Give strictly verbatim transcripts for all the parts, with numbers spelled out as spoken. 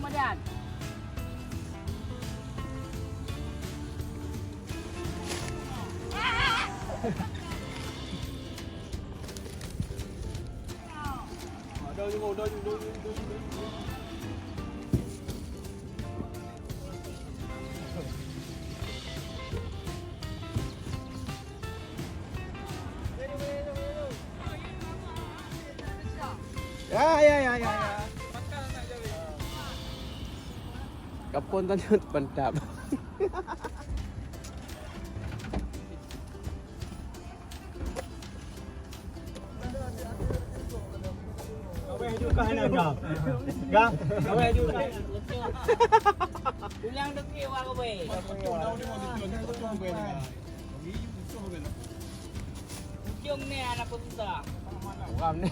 Madan. Ya, ya, ya, ya, ya. Kapon tanyut mantap. Kawai juga hana, Gam. Gam, kawai juga. Ulang dikit, wah, kawai. Ujong ni anak pemuda. Orang ni.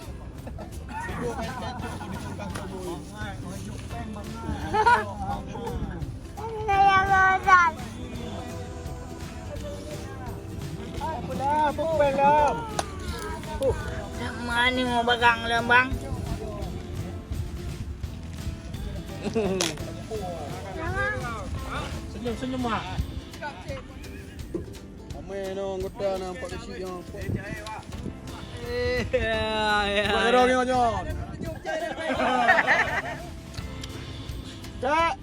Apa dah? Apa pun dah? Nak mani mau bagang lembang. Senyum-senyum, Mak. Ramai nyoe anggota nampak kecil nyoe. Eh, ya, ya. Buat orang nyoe, nyoe. Tak.